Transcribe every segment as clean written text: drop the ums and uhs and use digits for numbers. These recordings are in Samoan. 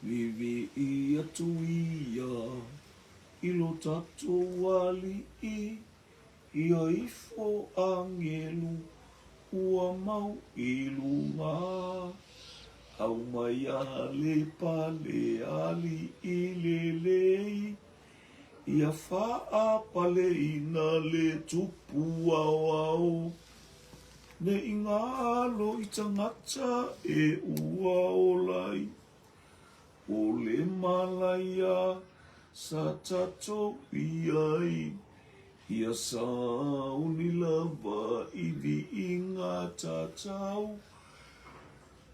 Viivii atu ia i lo tatou Alii, Ia ifo agelu ua mau i luga. Aumaia le pale alii lelei, Ia faapaleina le tupu aoao. Ne i galo i tagata e ua ola ai, O le malaia sa tatou i ai, Ia sauni lava i viiga tatau,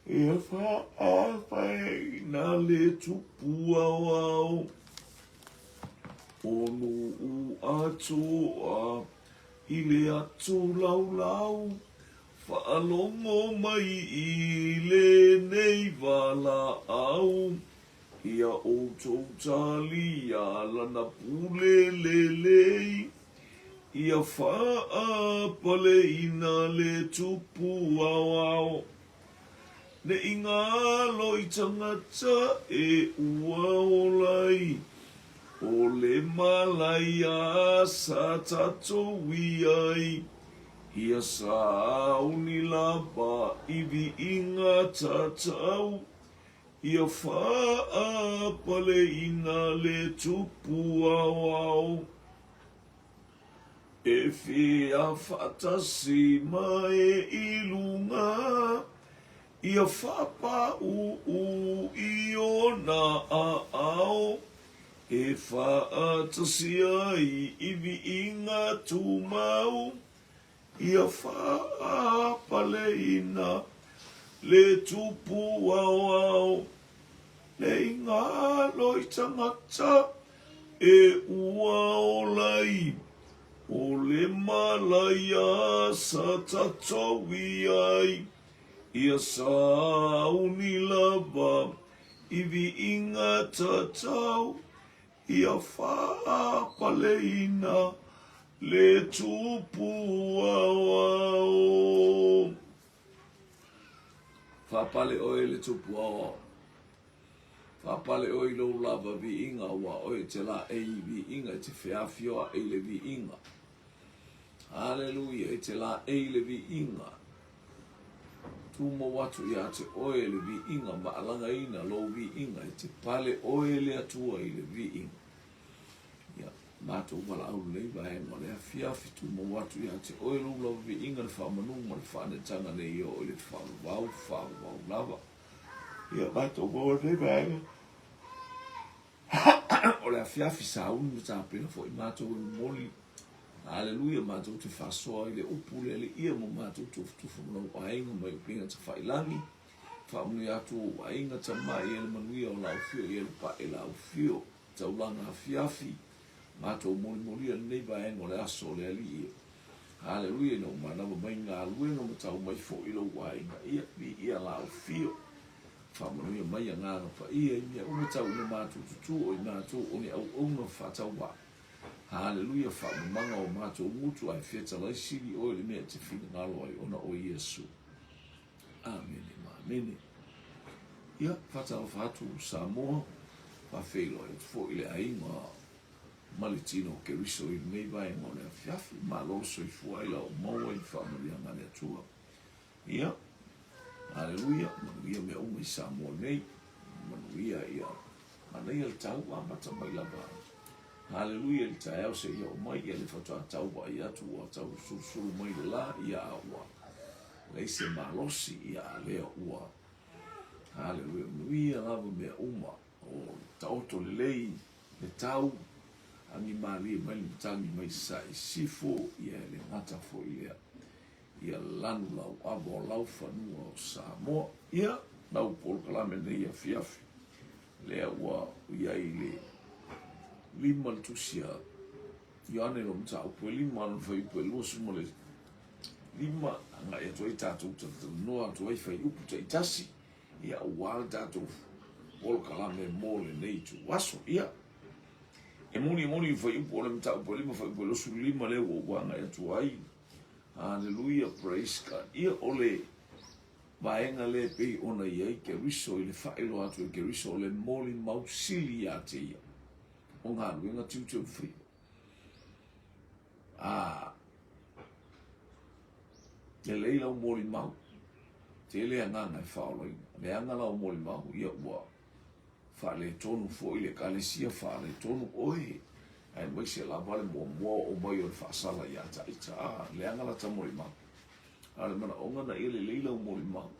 Ia faafaeina le tupu aoao. O nuu atoa I le atu laulau, faalogo mai i lenei valaau, Ia outou talia lana pule lelei, Ia faapaleina le tupu aoao. Ne i galo i tagata e ua ola ai, O le malaia sa tatou i ai, Ia sauni lava i viiga tatau, Ia faapaleina le tupu aoao. E fia faatasi mai i luga, Ia faapauu i ona aao, E faatasi ai i viiga tumau, Ia faapaleina le tupu aoao, Ne i galo i tagata e ua ola ai, O le malaia sa tatou i ai, Ia sauni lava i viiga tatau, Ia faapaleina le tupu aoao. Faapale oe i le tupu aoao. Faapale oe i lou lava viiga, aua oe e te laei i viiga, e te feafioaʻi i le viiga. Aleluia, e te laei i le viiga. Tumau atu ia te oe le viiga, ma alagaina lou viiga, e te pale oe le Atua i le viiga. Ia, matou valaau lenei vaega o le afiafi, tumau atu ia te oe lou lava viiga, le faamanu ma le faaneetaga nei oo i le faavavau, faavavau lava. Ia, matou maua lenei vaega o le afiafi, sauni ma tapena foi matou e momoli. Aleluia, matou te faasoa i le upu le Alii mo matou tufatufa ma lou aiga mai upega tafailagi. Faamanuia atu ou aiga tama ia le manuia o lau fio ia le pae lau fio. Taulaga afiafi, matou molimolia lenei vaega o le aso o le Alii. Aleluia, ina ua manava mai galuega ma tau mai foi lou aiga, ia, viia lau fio. Faamanuia mai Agaga Paia i mea uma tau ina matou tutū o i matou o ni auauna faatauvaa. Haleluia, faamamaga o matou gutu ae fetalai sili oe le mea e te finagalo ai ona o Iesu. Amene ma amene. Ia, faatalofa atu Samoa, faafeiloai atu foi le aiga ma le tino o Keriso i lenei vaega o le afiafi. Malo le soifua ai la ua maua i le faamanuiaga a le Atua. Ia, haleluia, manuia mea uma i Samoa nei. Manuia ia, manaia le tau amata mai lava. Haleluia i le taeao seia oo mai, ia le faatoa tau vaai atu ua tau sulusulu mai le la, ia a ua leai se malosi, ia a lea ua. Haleluia, manuia lava mea uma, o taoto lelei le tau, agi malie mai le matagi mai sasae i sisifo, ia e le gata foi lea. Ia lanu lauava o lau fanua o Samoa. Ia, lau polokalame nei afiafi, lea ua i ai le lima le tusi a Ioane lo mataupu e lima lona fuaiupu e 25, agai atu ai tatou talatalanoa atu ai fuaiupu taitasi, ia aua le tatou polokalame mo lenei ituaso. Ia, e moni e moni fuaiupu o le mataupu e lima fuaiupu e 25 lea ua ou agai atu ai. Haleluia, praise God. Ia, o le. vaega lea e pei ona i ai Keriso i le faailoa atu e Keriso o le molimau sili ia te ia o galuega tiute ua faia. A lelei lau molimau, tele agaga e faaolaina. Leaga lau molimau, ia ua faaletonu foi le Ekalesia, faaletonu oe, aemaise lava le muamua oo mai o le faasala ia Taita. A leaga lata molimau. A o le manaoga na ia lelei lau molimau.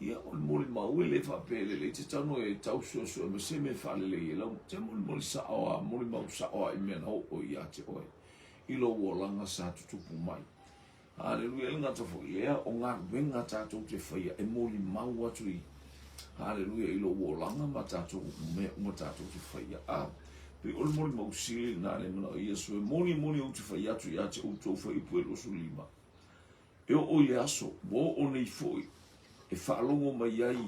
Ia, o le molimau e le faapea e lelei te tago e tau suesue mai se mea e faalelei ai lau te molimoli sao a, molimau sao a i mea na oo ia te oe i lou olaga sa tutupu mai. Haleluia, e le gata foi lea, o galuega tatou te faia e molimau atu i, haleluia, i lou olaga ma tatou mea uma tatou te faia. A, pei o le molimau sili lena le manao Iesu e moni moni ou te fai atu ia te outou fuaiupu e 25. E oo i le aso ua oo nei foi e faalogo mai ai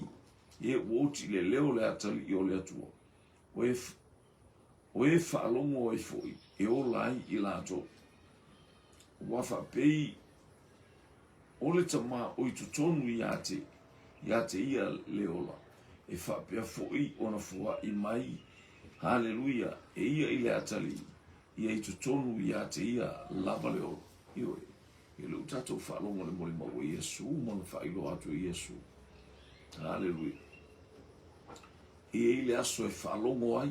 e ua oti i le leo o le atalii o le Atua, o e, o e faalogo ai foi e ola ai i latou. Ua faapei o le Tama o i totonu ia te, ia te ia le ola, e faapea foi ona foai mai, haleluia, e ia i le atalii, ia i totonu ia te ia lava le ola. Ioe. E le o tatou faalogo i le molimau a Iesu ma ona faailoa atu e Iesu. Haleluia. E i ai le aso e faalogo ai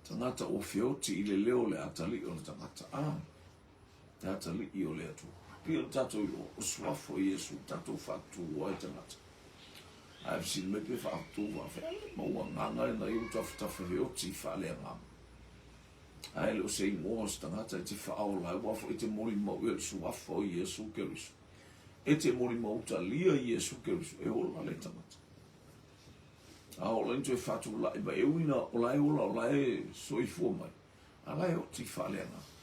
tagata ua feoti i le leo o le atalii o le tagata. A, le atalii o le Atua. Pei ona tatou iloa, o suafa o Iesu tatou faatutu ai tagata. Ae fesili mai pe faatutu faafefea, maua agaga e na i ou tafatafa feoti faaleagaga. Ae le o se igoa o se tagata e te faaola ai, aua foi e te molimau i le suafa o Iesu Keriso. E te molimau talia Iesu Keriso, e ola le tagata. A ola ni toe faatulai mai, e ui na o la e ola, o la e soifua mai, a la e oti faaleagaga.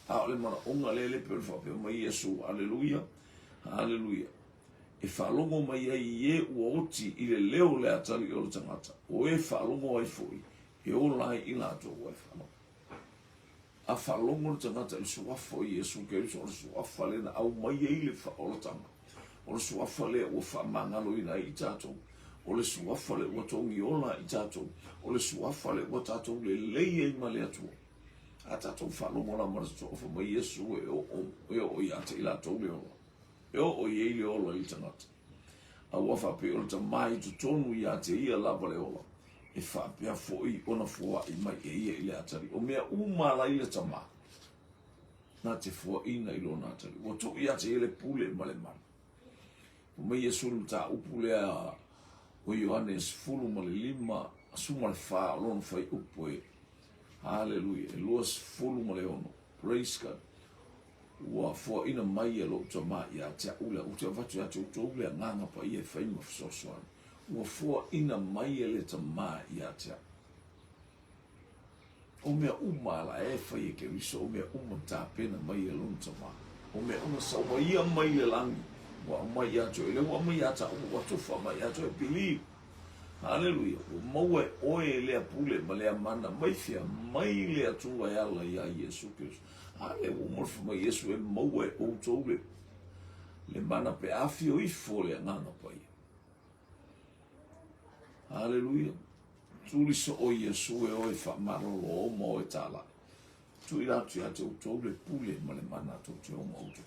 A o le manaoga lea le pei o le faapea mai Iesu, aleluia, aleluia. E faalogo mai ai i e ua oti i le leo o le atalii o le tagata, o e faalogo ai foi, E ola ai i latou ua e faalogo. A faalogo le tagata i le suafa o Iesu Keriso, o le suafa lea na aumai ai le faaolataga, o le suafa lea ua faamagaloina ai i tatou, o le suafa lea ua togiola ai i tatou, o le suafa lea ua tatou lelei ai ma le Atua. A tatou faalogo la ma le suafa mai Iesu e oo, e oo ia te i latou le ola. E oo i ai le ola i le tagata. A ua faapea o le Tama i totonu ia te ia lava le ola, e faapea foi ona foai mai e ia i le atalii. O mea uma ala i le Tama, na te foaina i lona atalii. Ua tuu ia te ia le pule ma le mana. Fai mai Iesu i le mataupu lea o Ioane 15, 14 o lona fuaiupu e, haleluia, e 26. Praise God. Ua foaina mai e lou Tama ia te a'u le, ou te avatu ia te outou le Agaga Paia e fai ma fesoasoani. Ua foaina mai e le Tama ia te a'u. O mea uma la e fai e Keriso, o mea uma tapena mai e lona Tama. O mea uma sa ua ia mai le lagi, ua aumai ia te oe, lea ua aumai ia te a'u, ua tufa mai ia te oe, believe. Haleluia! Ua maua e oe lea pule ma lea mana mai fea? Mai le Atua e ala iā Iesu Keriso. A lea ua uma ona fai mai Iesu e maua e outou le, le mana pe afio ifo le Agaga Paia. Haleluia! Tuli soo Iesu e oe faamalolo ma oe tālai. Tuuina atu ia te outou le pule ma le mana tou te o ma outou.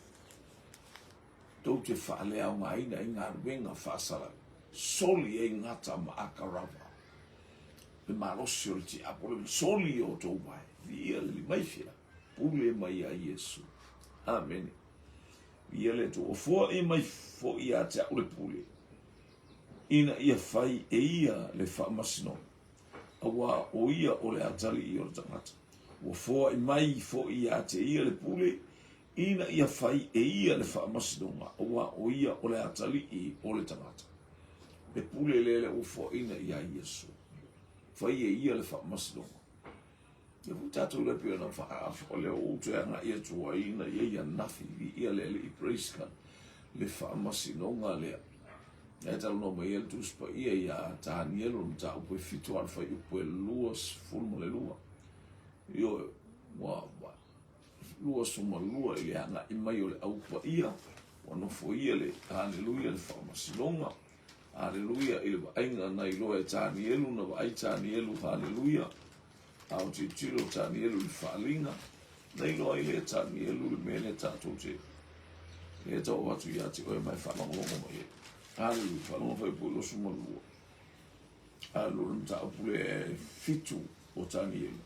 Tou te faaleaogaina ai galuega faasalau, soli ai gata ma akarava. Le malosi o le tiapolo e soli i outou vae. Viia le limaifia, pule mai ia Iesu. Amene. Viia le Atua. Ua foai mai foi ia te a'u le pule, ina ia fai e ia le faamasinoga. Auā o ia o le atalii o le tagata. Ua foai mai foi ia te ia le pule, ina ia fai e ia le faamasinoga, auā o ia o le atalii o le tagata. Le pule lea lea ua foaina iā Iesu. Fai e ia le faamasinoga. Ia foi tatou le pei ona faafofoga lea ua ou toe agai atu ai ina ia i ananafi, viia le Alii, praise God, le faamasinoga lea. E talanoa mai ai le Tusi Paia iā Tanielo le mataupu e 7 a le fuaiupu e 22. Ioe, ua 22 i le agai mai o le Au Paia. Ua nofoia le, haleluia, le faamasinoga, haleluia, i le vaaiga na iloa e Tanielu, na vaai Tanielu, haleluia, a o tilotilo Tanielu i le faaaliga, na iloa ai lea e Tanielu le mea lea tatou te, lea e tau avatu ia te oe ma e faalogologo mai ai. Haleluia, faalogo faaiupou 22. Haleluia, le mataupu lea e 7 o Tanielu.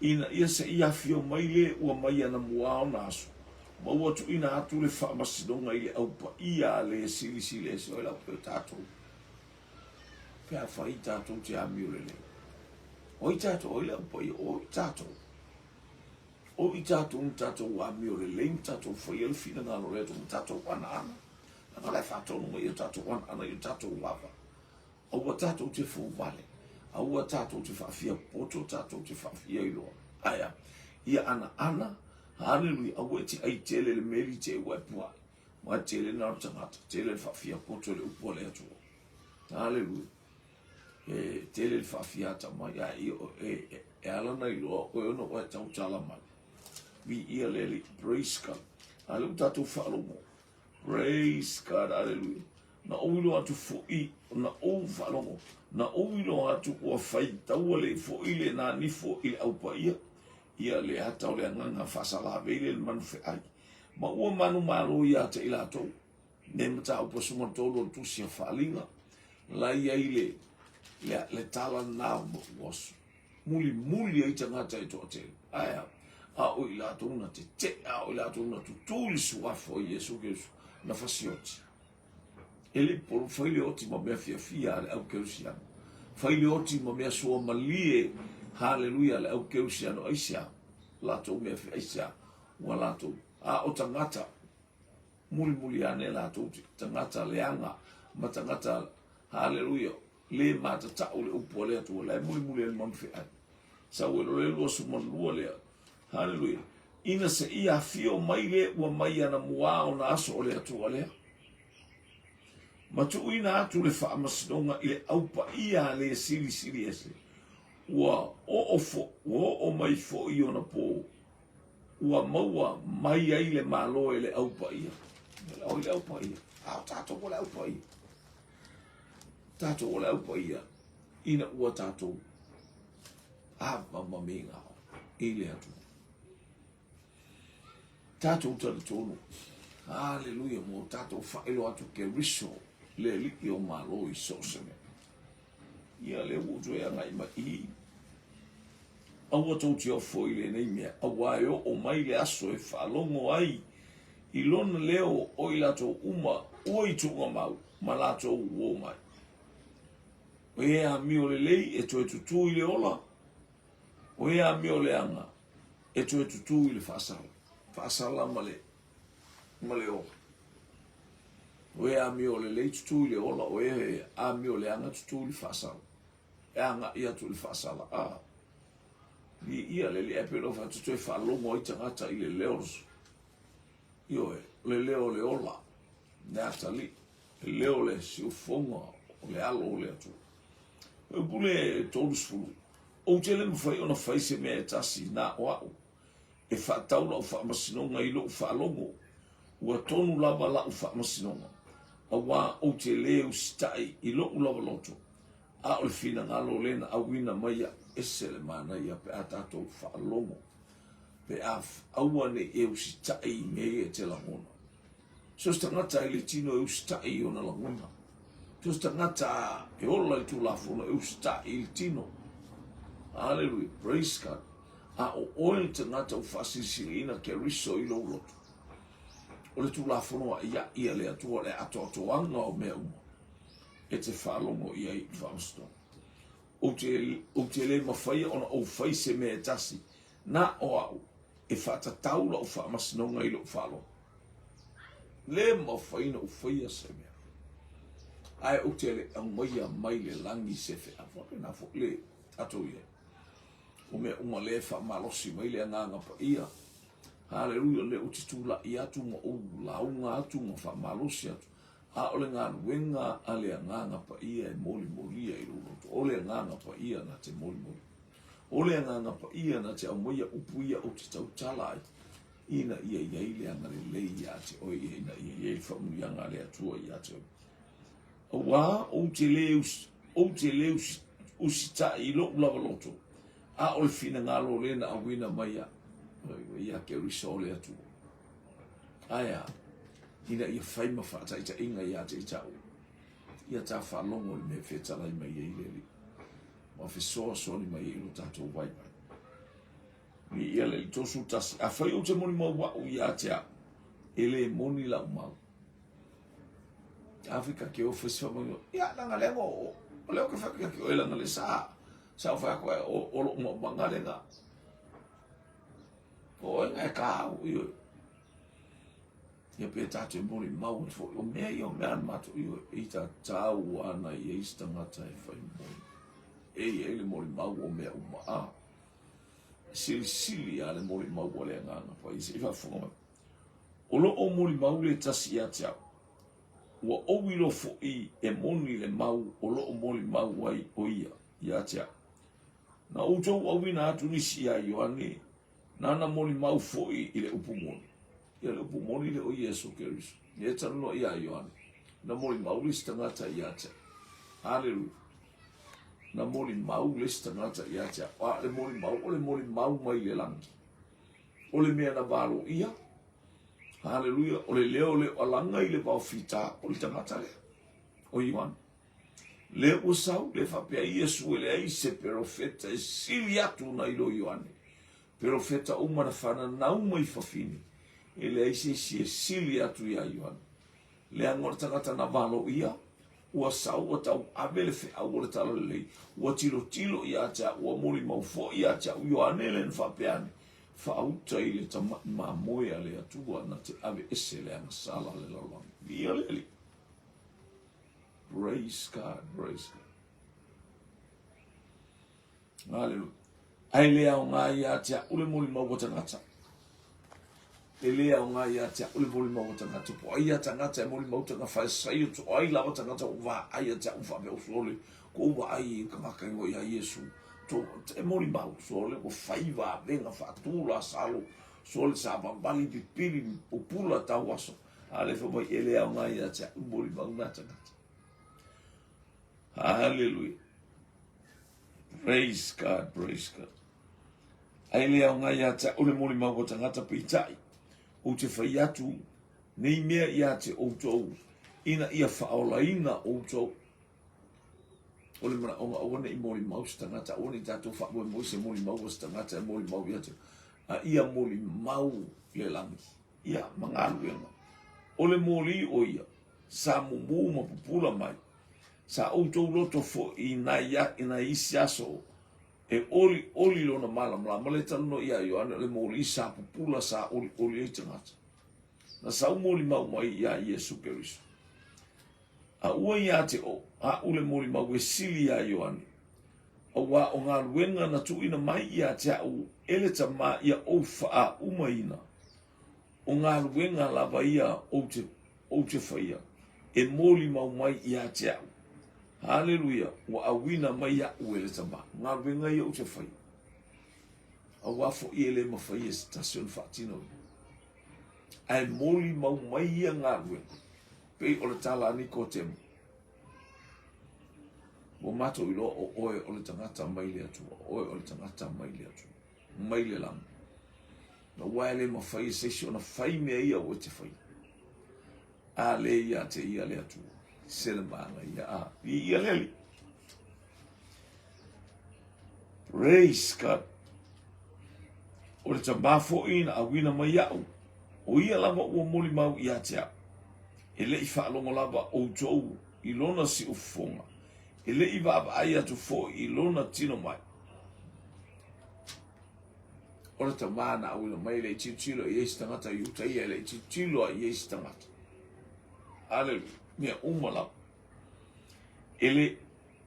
Ina ia se i afio mai le ua mai anamua ona aso, ma ua tuuina atu le faamasinoga i le Au Paia a le Silisili Ese, o lau pea tatou, pe afai tatou te amio lelei. O ai tatou, o ai le Au Paia, o i tatou. O i tatou na tatou amio lelei ma tatou faia le finagalo o le Atua ma tatou anaana. Leaga o la e faatonu mai i o tatou anaana i o tatou lava. Aua tatou te fouvale, aua tatou te faafia poto, tatou te faafia iloa. Ae a? Ia anaana, haleluia, aua e te ai tele le meli te ua e pua'i. Ua tele na o le tagata, tele le faafia poto le upu a le Atua. Haleluia. E tele le faafia ata mai, a e, e, e ala na iloa oe ona ua e tautala mai. Viia le Alii, praise God. A lea ua tatou faalogo. Praise God, hallelujah. Na ou iloa atu foʻi, na ou faalogo, na ou iloa atu ua faitaua le foʻi le nanifo i le au paia, ia le ata o le agaga faasalavei le manu feai. Ma ua manumalo ia te i latou, ne mataupu 13 o le tusi a Faaaliga, la i ai le, le, le tala na ua mulimuli ai tagata e toatele. Ae a? A o i latou na teteʻe, a o i latou na tutū i le suafa o Iesu Keriso, na fasioti. E le i polo, fai le oti ma mea fiafia a le au kerisiano. Fai le oti ma mea suamalie, haleluia, a le au kerisiano. Aisea? Latou mea fia, aisea? Ua latou, a o tagata, mulimuli ane latou te, tagata leaga ma tagata, haleluia, le matatau le upu a le Atua, la e mulimuli ai le manu feai. Sau e le 22 lea. Haleluia. Ina se i afio mai le ua mai ana muā ona aso o le Atua lea. Ma tuuina atu le faamasinoga i le au paia a le Silisili Ese. Ua oo fo, ua oo mai foi ona pō. Ua maua mai ai le Malo e le au paia. O le au paia. A o tatou o le au paia. Tatou o le au paia ina ua tatou ava ma migao i le Atua. Tatou talitonu, haleluia, mo tatou faailoa atu Keriso le Alii o Malo i so o se mea. Ia lea ua ou toe agai mai i Aua tou te ofo i lenei mea, auā e oo mai le aso e faalogo ai i lona leo o i latou uma ua i tuugamau ma latou uō mai. O e amio lelei e toe tutū i le ola, o e amio leaga e toe tutū i le faasala, faasala ma le, ma le ola. O e amio lelei tutū i le ola, o e amio leaga tutū i le faasala. E agai atu i le faasala, a. Viia le Alii, ae pei ona ou fai atu, toe faalogo ai tagata i le leo, ioe, o le leo o le ola, le atalii, le leo o le siufofoga o le alo o le Atua. O le pule 30, ou te le mafai ona fai se mea e tasi na o au, e faatau lau faamasinoga i lou faalogo, ua tonu lava lau faamasinoga, auā ou te lē usitai i lou lava loto, a o le finagalo lē na auina mai iaʻu. Ese le manaia pe a tatou faalogo, pe a aua ne i e usitai i mea ia e te lagona. So se tagata i le tino e usitai i ona lagona. So se tagata e ola i le Tulafono e usitai i le tino. Hallelujah. Praise God. A o oe le tagata ua faasilisiliina Keriso i lou loto. O le Tulafono aʻiaʻi a le Atua o le atoatoaga o mea uma e te faalogo i ai i le faamasinoga. Ou te, ou te le mafaia ona ou fai se mea e tasi, na o au e faatatau lau faamasinoga i lou faalogo. Le mafai ona ou faia se mea. Ae ou te le aumaia mai le lagi se feau. Faapena foi le tatou i ai. O mea uma lea e faamalosi mai le Agaga Paia. Haleluia, o lea ou te tulai atu ma ou lauga atu ma faamalosi atu. A o le galuega a le Agaga Paia e molimolia i lou loto. O le Agaga Paia na te molimoli. O le Agaga Paia na te aumaia upu ia ou te tautala ai. Ina ia i ai le agalelei ia te oe, ina ia i ai le faamanuiaga a le Atua ia te oe. Auā ou te lē ou te lē usitai i loʻu lava loto, a o le finagalo o le na auina mai iaʻu, ia Keriso o le Atua. Ae a? Ina ia fai ma faataitaiga ia te itaʻu, ia ta faalogo i le mea e fetalai mai ai le Alii, ma fesoasoani mai ai i lo tatou vaivai. Viia le Alii. 31, Afai ou te molimau aʻu ia te aʻu, e lē moni laʻu mau. Afrika ke o fai se faamanuiaga. Ia, leaga lea o, o lea ou te fai atu ia te oe leaga lea sa, sa ou fai atu ai, o, o loʻu maumaga lena. O oe na e kā au, ioe. Ia pe tātou e molimau atu foi, o mea ia o mea a matou, ioe, e tatau ana i ai se tagata e fai moni. E i ai le molimau o mea uma, a. Silisili a le molimau a le Agaga Paia, se i faafofoga mai. O lo o molimau le tasi ia te au, ua ou iloa foi e moni le mau o lo o molimau ai o ia ia te au. Na outou auina atu nisi iā Ioane, nāna molimau foi i le upu moni. Ia le upu moni lea o Iesu Keriso. Ia e talanoa iā Ioane. Na molimau le isi tagata ia te au. Haleluia. Na molimau le isi tagata ia te au. A le molimau, o le molimau mai le lagi. O le mea na valoia, haleluia, o le leo lea o alaga i le vaofita, o le tagata lea, o Ioane. Lea ua sau, lea faapea Iesu e leai se perofeta e sili atu nai lo Ioane. Perofeta uma na fananau mai fafine, e leai se isi e sili atu iā Ioane. Leaga o le tagata na valoia, ua sau ua tauave le feau o le talalelei, ua tilotilo ia te au, ua molimau foi ia te au. Ioane lea na faapea ane, Faauta i le tamai mamoe a le Atua na te ave ese le agasala a le lalolagi. Viia le Alii. Praise God, praise God. Haleluia. Ae le aoga ia te au le molimau a tagata. E le aoga ia te au le molimau a tagata. Po ai ia tagata e molimau tanga faesai o to ai lava tagata o vaai ia te au faapea o sole. Ko u vaai i kangaka ingoa ia Iesu. To, e molimau sole ua fai vavenga faatu la salo. Sole sa vavali pipili pupula tau aso. A le fai mai e le aoga ia te au molimau na tagata. Haleluia. Praise God, praise God. Ai le aoga ia te au le molimau a tagata peitai, ou te fai atu nei mea ia te outou, ina ia faaolaina outou. O le manaʻoga aua ne i molimau se tagata, aua ne i tatou faamoemoe se molimau a se tagata e molimau ia te, a ia molimau le lagi, ia ma galuega. O le moli o ia, sa mumu ma pupula mai, Sa outou loto foi i nai i nai isi aso e olioli lona malamalama le talanoa ia Ioane o le moli sa pupula sa olioli ai tagata. Na sau molimau mai iā Iesu Keriso. A ua ia te o, aʻu le molimau e sili iā Ioane, auā o galuega na tuuina mai ia te aʻu e le Tamā ia ou faaumaina, O galuega lava ia ou te, ou te faia, e molimau mai ia te au. Haleluia, ua auina mai iaʻu e le Tama, galuega ia ou te faia. Auā foi e le mafai e se tasi ona faatinoina. Ae molimau mai ia galuega, pei o le tala a Nikotemo. Ua matou iloa o oe o le tagata mai le Atua, o oe o le tagata mai le Atua. mai le lagi. Aua e le mafai e se isi ona fai mea ia ua e te faia. A le ia te ia le Atua. Se le manaia a. Viia le Alii. Praise God. O le tamā foi na auina mai iaʻu, o ia lava ua molimau ia te au. E le i faalogo lava outou i lona siufofoga, e le i vaavaai atu foi i lona tino mai. O le tamā na auina mai e le i tilotilo i ai se tagata i uta ia, e le i tilotilo i ai se tagata. Aleluia. Mea uma lava. E le,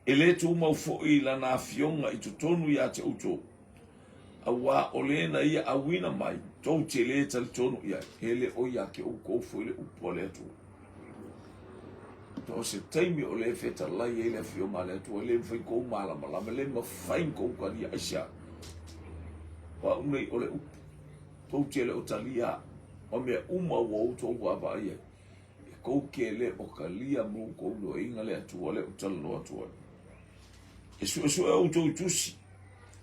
e le tumau foi lana afioga i totonu ia te outou, auā o le na ia auina mai, tou te lē talitonu i ai, e le o ia te outou foi le upu a le Atua. O se taimi o le fetalai ai le afioga a le Atua, e le mafai kou malamalama, e le mafai kou talia, aisea? O au nei o le upu. Tou te le o talia au. O mea uma ua outou vaavaai ai, e kou te le o talia ma outou iloaina le Atua lea ou te talanoa atu ai. E suesue outou i tusi,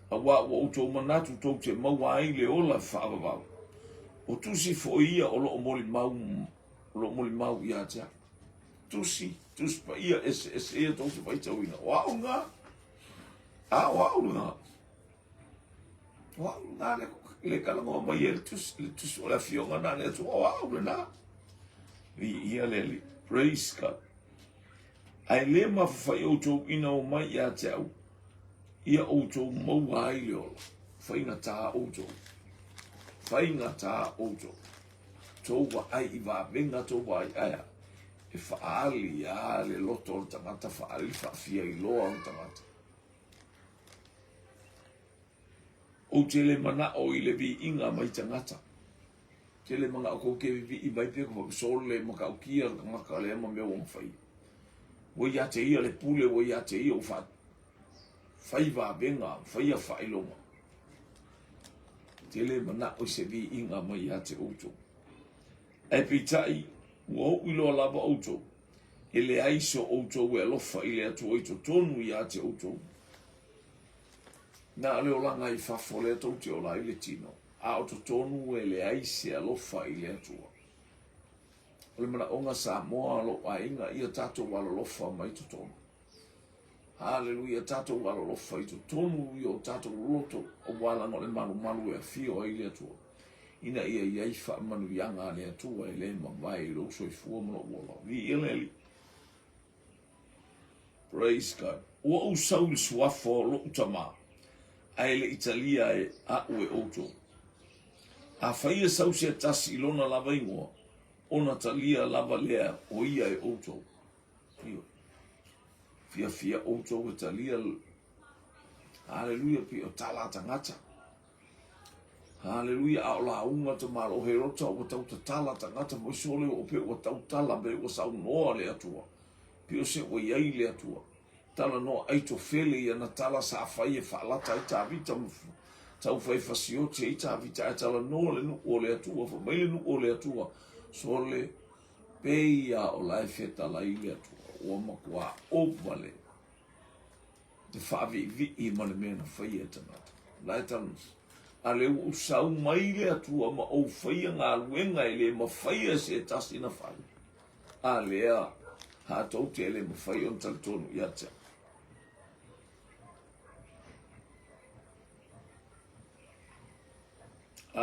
auā ua outou manatu tou te maua ai le ola faavavau. O tusi foi ia o lo o molimau, o lo o molimau ia te au. Tusi, tusi paia eseese ia tou te faitauina. O au lena. A o au lena. O au lena le, le talanoa mai e le tusi, le tusi o le afioga na le Atua. O au lena. Viia le Alii. Praise God. Ae le mafafai outou ina omai ia te au, ia outou maua ai le ola. Faigata outou. Faigata outou. Tou vaai i vavega, tou vaai aea. E faaali a le loto o le tagata, faaali le faafiailoa o le tagata. Ou te le manao i le viiga mai tagata. Te le manao kou te vivii mai pe ko sole matautia le tagata lea ma mea ua faia. Ua ia te ia le pule, ua ia te ia ua fa fai vavega, faia faailoga. Te le manao i se viiga mai ia te outou. Ae peitai, ua ou iloa lava outou, e leai so outou e alofa i le Atua i totonu ia te outou. Na o le olaga i fafo lea tou te ola ai le tino, a o totonu e leai se alofa i le Atua. O le manaoga Samoa o lou aiga, ia tatou alolofa mai totonu. Haleluia, tatou alolofa i totonu i o tatou loto, aua leaga o le malumalu e afio ai le Atua, ina ia i ai faamanuiaga a le Atua e le mavae i lou soifua ma lou ola. Viia le Alii. Praise God. Ua ou sau i le suafa o lou tama, ae le i talia e a'u e outou. Afai e sau se tasi i lona lava igoa, ona talia lava lea o ia e outou. Ioe. Fiafia outou e talia. Haleluia, pei o tala a tagata. Haleluia, a o lauga ta malo Herota ua tau tatala tagata mo sole o pe ua tau tala me ua saunoa le Atua. Pe o se ua iai le Atua. Talanoa Aitofele i ana tala sa fai e faalata ai Tavita ma tau fai fasioti ai Tavita ae talanoa le nuu o le Atua, fai mai le nuu o le Atua, sole pei a o la e fetalai le Atua, ua matua ova le te faaviivii ma le mea na faia e tagata. La e talanoa. A lea ua ou sau mai le Atua ma ou faia galuega e le mafaia e se tasi na fai. A lea, ha tou te le mafai ona talitonu ia te au.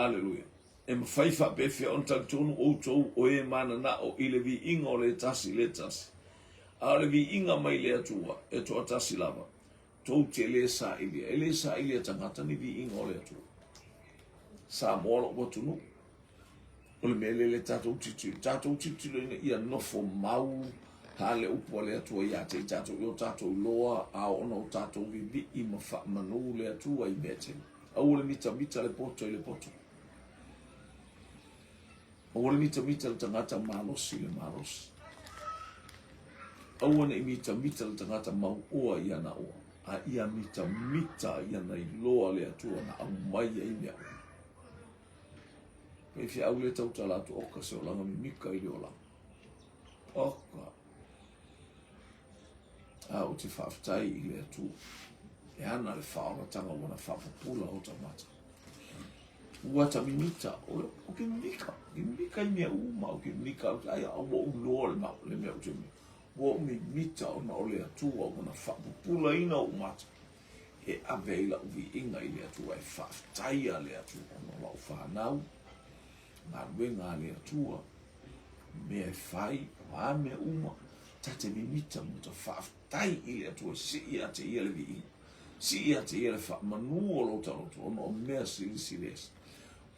Aleluia. E mafai faapefea ona talitonu outou o e mananao i le viiga o le tasi i le tasi, a o le viiga mai le Atua e toatasi lava, tou te le sailia. E le sailia tagata ni viiga o le Atua. Samoa lou atunuu. O le mea lea le tatou tilotilo, tatou tilotilo ina ia nofo mau ha le upu a le Atua ia te i tatou i o tatou iloa, a ona o tatou vivii ma faamanu le Atua i mea tele. Aua le mitamita le poto i le poto. Aua le mitamita le tagata malosi i le malosi. Aua ne i mitamita le tagata mauoa i ana oa, a ia mitamita i ana iloa le Atua na aumai ai mea uma. Faifeau lea tautala atu, oka se olaga mimika i le olaga. Oka. A ou te faafetai i le Atua. E ana le faaolatanga ua na faapupula o tamata. Ua ta mimita, o le o ke mimika, ke mimika i mea uma, o ke mimika, ai a ua uloa le mau, le mea o te mea. Ua ou mimita ona o le Atua ua na faapupulaina ou mata. E ave ai lau viiga i le Atua, e faafetaia le Atua ona o lau fanau, galuega a le Atua, mea e fai, o a mea uma, ta te mimita ma ta faafetai i le Atua, sii ia te ia le viiga, sii ia te ia le faamanu o lo ta loto, ona o mea silisili ese,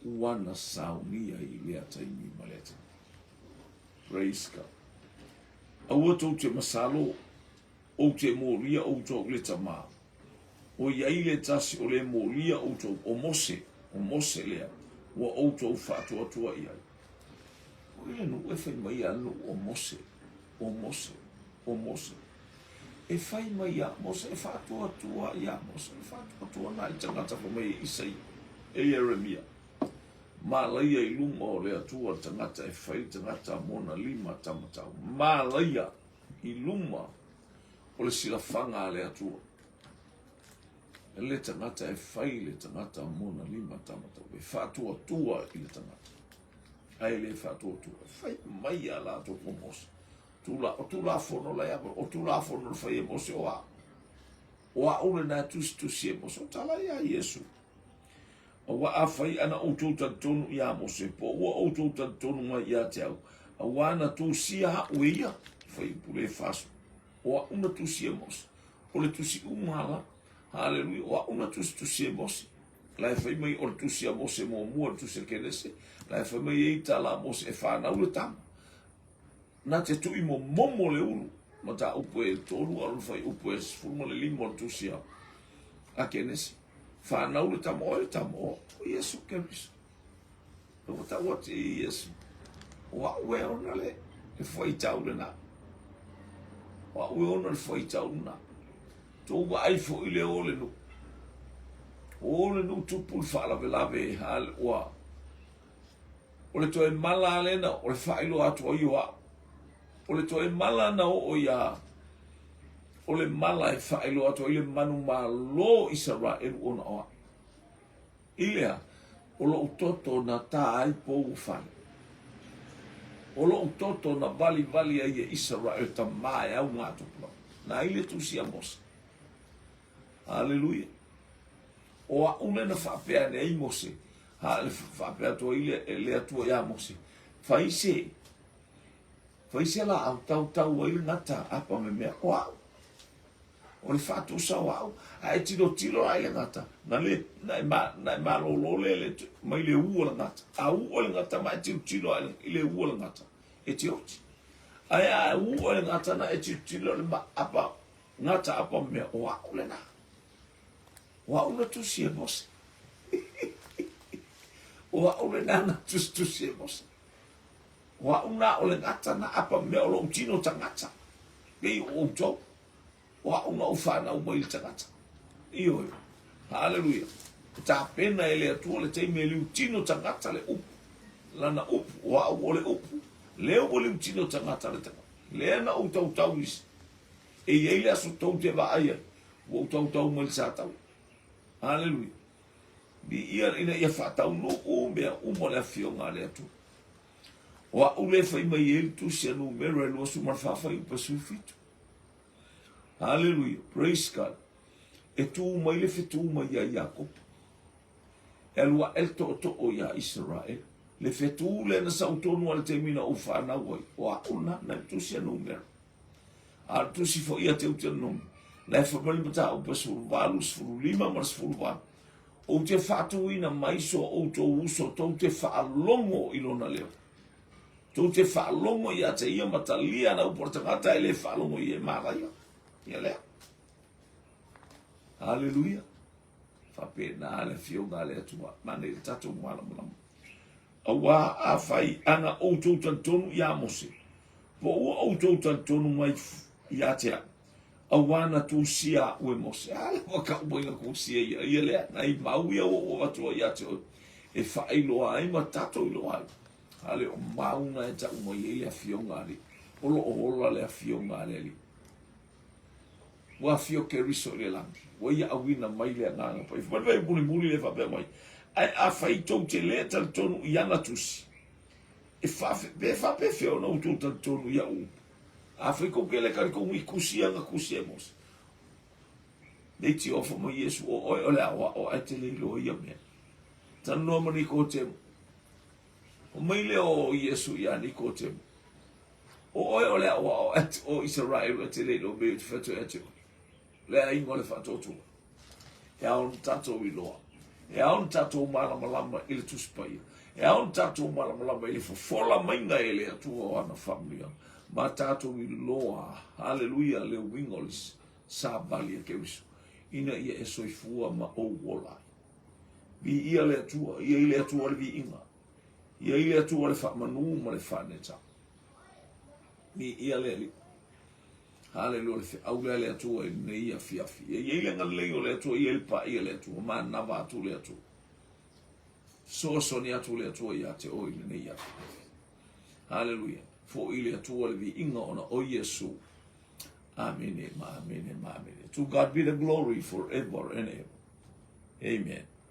ua na saunia i lea taimi ma lea taimi. Praise God. Aua tou te masalo, Ou te molia outou i le Tama. ʻOiai le tasi o le molia outou, o Mose, o Mose lea, ua outou faatuatuaʻi ai. O i le nuu e fai mai ia le nuu o Mose, o Mose, o Mose. E fai mai iā Mose, e faatuatua iā Mose, e faatuatua nā i tagata fai mai e Isaia, e Ieremia. Malaia i luma o le Atua le tagata e fai le tagata mona lima tamatau. Malaia i luma o le silafaga a le Atua le tagata e fai le tagata mona lima tamatau. E faatuatua i le tagata ae le faatuatua. E fai mai a latou ko Mose. Tula, o Tulafono la ia, o Tulafono na fai e Mose o a. O a'u lena e tusitusi e Mose, o tala ia a Iesu. Auā afai ana outou talitonu iā Mose, po ua outou talitonu mai ia te au, auā na tusia a'u e ia, fuaiupu le 40. O a'u na tusi e Mose. O le tusi uma la. Haleluia, o a'u na tusitusi e Mose. La e fai mai o le tusi a Mose muamua, le tusi a Kenese, la e fai mai e i tala a Mose e whanau le tama. Na te tui momomo le ulu, mataupu e tolu a o le fuaiupu e 15 o le tusi a Kenesi. Whanau le tama o le tama o Iesu Keriso. E ua tau atu i Iesu. O au e ona le le fuaitau lena. O au e ona le fuaitau lena. Tou vaai foi le o le nuu. O le nuu tupu le faalavelave ha ua O le toe mala lena o le faailoa atu ai o au. O le toe mala na oo ia o le mala e faailoa atu ai le manumalo Isaraelu ona o au. I lea, o lou toto na tā ai pou o fale. O lou toto na valivali ai e Isaraelu tamā e au ngā tupulaga. Na ai le tusi a Mose. Aleluia. O a'u lea na faapea ane ai Mose, ha, le faapea atu ai le, le Atua iā Mose, fai se, fai se laau tautau ai le gata apa me mea, o a'u. O le faatusa o a'u, a e tilotilo la i le gata, na le, na e, ma, na e malōlō le, le, mai le u o le gata. A u o le gata ma e tilotilo a i le u o le gata, e te oti. Ae a u o le gata na e tilotilo le ma apa, Gata apa mea o a'u lena. O a'u na tusi e Mose. O a'u lena na tusitusi e Mose. O a'u na o le gata na apa mea o lo'u tino tagata. Pei o outou. O a'u na ou whanau mai le tagata. Ioe. Haleluia. E tapena e le Atua le taimi e liu tino tagata le upu. Lana upu. O a'u o le upu. Lea ua liu tino tagata le tagata. Lea na ou tautau i E i ai le aso tou te vaai ai, ua ou tautau mai le Satau. Aleluia. Viia ina ia faataunuu mea uma le afioga a le Atua. O a'u le fai mai ai le tusi a numera e 24 fuaiupu 17. Aleluia. Praise God. E tū mai le fetū mai ia Iakopo. E alu aʻe le toʻotoʻo iā Isaraelu. Le fetū lea na sau tonu a le taimi na ou whanau ai. O a'u na, na le tusi a numera. A o le tusi foi ia Teuteronomi, la e fai mai le mataupu e 18, 15 ma le 18, Ou te faatuina mai so outou uso tou te faalogo i lona leo. Tou te faalogo ia te ia ma talia ana upu a le tagata e le faalogo i e malaia. Ia lea. Haleluia. Faapena le afioga a le Atua. Manaia le tatou malamalama. Auā afai ana outou talitonu iā Mose, po ua outou talitonu mai ia te au, auā na tusia a'u e Mose. A lava ka uma ina tusia ia, ia lea, na i mau ia ua ou avatua ia te oe, e faailoa ai ma tatou iloa ai. A le o mau na e ta'u mai ai le afioga a le, o lo o ola le afioga a le Alii. Ua afio Keriso i le lagi, ua ia auina mai le Agaga Paia. Fai mai mulimuli le faapea mai, ae afai tou te le talitonu i ana tusi, e faafe, pe faapefea ona outou talitonu i a'u upu? Afai kou te le talitonu i tusi ia na tusi e Mose. Nei tiofa mai Iesu, o oe o le aoao ae te le iloa ia mea. Talanoa ma Nikotemo. Fai mai lea o Iesu iā Nikotemo, O oe o le aoao at o Isaraelu e te le iloa mea i te whatu e te oe. Le aiga o le whaatoatoa. E ao na tatou iloa. E ao na tatou malamalama i le Tusi Paia. E ao na tatou malamalama i le fofola maiga e le Atua o ana faamanuiaga. Ma tatou iloa, haleluia, le uiga o le savali a Keriso, ina ia e soifua ma ou ola ai. Viia le Atua, ia i le Atua le viiga. Ia i le Atua le faamanu ma le faaneta. Viia le Alii. Haleluia, le feau lea le Atua i lenei afiafi. Ia i ai le agalelei o le Atua, ia i le paia le Atua, manava atu le Atua. Fesoasoani atu le Atua ia te oe i lenei afiafi. Haleluia. Fo'i le Atua le viiga ona o Iesu. Amene ma amene ma amene. To God be the glory forever and ever. Amen.